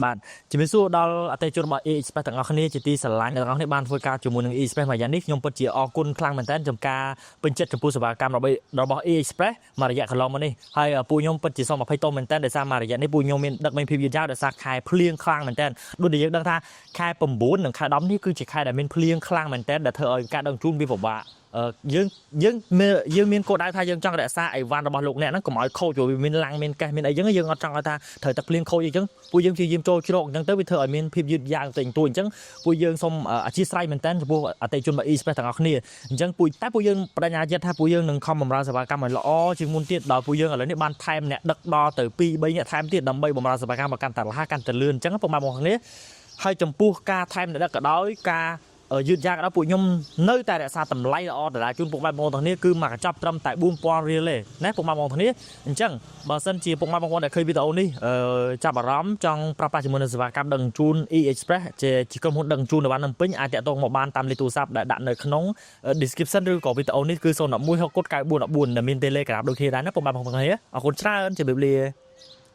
បាទជំរាបសួរដល់អតិថិជនរបស់ E Express ទាំងអស់គ្នាជាទីស្រឡាញ់ទាំងអស់គ្នាបានធ្វើការជាមួយនឹង E Express មួយយ៉ាងនេះខ្ញុំពិតជាអរគុណខ្លាំងមែនទែនចំការពេញចិត្តចំពោះសេវាកម្មរបស់ E Express មួយរយៈកន្លងមកនេះហើយពួកខ្ញុំពិតជាសូមអភ័យទោសមែនទែនដោយសារមួយរយៈនេះពួកខ្ញុំមានដឹកមានភាពយឺតយ៉ាវដោយសារខែភ្លៀងខ្លាំងមែនទែនដូចដែលយើងដឹងថាខែ9និងខែ10នេះគឺជាខែដែលមានភ្លៀងខ្លាំងមែនទែនដែលធ្វើឲ្យការដឹកជញ្ជូនវាពិបាកអឺយើងយើងមានយើងមានគោលដៅថាយើងចង់រក្សាអីវ៉ាន់របស់លោកអ្នកហ្នឹងកុំឲ្យខូចព្រោះវាមានឡាំងមានកេះមានអីចឹងយើងអត់ចង់ឲ្យថាត្រូវតែភ្លៀងខូចអីចឹងពួកយើងព្យាយាមចូលជ្រកអញ្ចឹងទៅវាធ្វើឲ្យមានភាពយឺតយ៉ាវទៅតួអញ្ចឹងពួកយើងសូមអធ្យាស្រ័យមែនទែនចំពោះអតិថិជនរបស់ E-Express ទាំងអស់គ្នាអញ្ចឹងពួកតែពួកយើងប្តេជ្ញាចិត្តថាពួកយើងនឹងខំបម្រើសេវាកម្មឲ្យល្អជាងមុនទៀតដល់ពួកយើងឥឡូវនេះបានថែមអ្នកដឹកដល់ទៅ2 3អ្នកថែមទៀតដើម្បីបម្រើសេវាកម្មឲ្យកាន់តែរហ័សកាន់តែលឿនអញ្ចឹងពុកម៉ែបងប្អូនគ្នាហើយចំពោះការថែមអ្នកដឹកក៏ដោយការយឺតយ៉ាវក៏ដោយពួកខ្ញុំនៅតែរក្សាតម្លៃល្អដដែលជូនពុកម៉ែបងប្អូនទាំងគ្នាគឺមកកញ្ចប់ត្រឹមតែ4000រៀលទេណាពុកម៉ែបងប្អូនទាំងគ្នាអញ្ចឹងបើសិនជាពុកម៉ែបងប្អូនដែលឃើញវីដេអូនេះអឺចាប់អារម្មណ៍ចង់ប្រើប្រាស់ជាមួយនឹងសេវាកម្មដឹកជញ្ជូន E Express ជាជាក្រុមហ៊ុនដឹកជញ្ជូននៅបានភ្នំពេញអាចតាក់ទងមកបានតាមលេខទូរស័ព្ទដែលដាក់នៅក្នុង description ឬក៏វីដេអូនេះគឺ011 6 94 14ដែលមាន Telegram ដូចគ្នាដែរណាពុកម៉ែបងប្អូនទាំងគ្នាអរគុណច្រើនជម្រាបលា។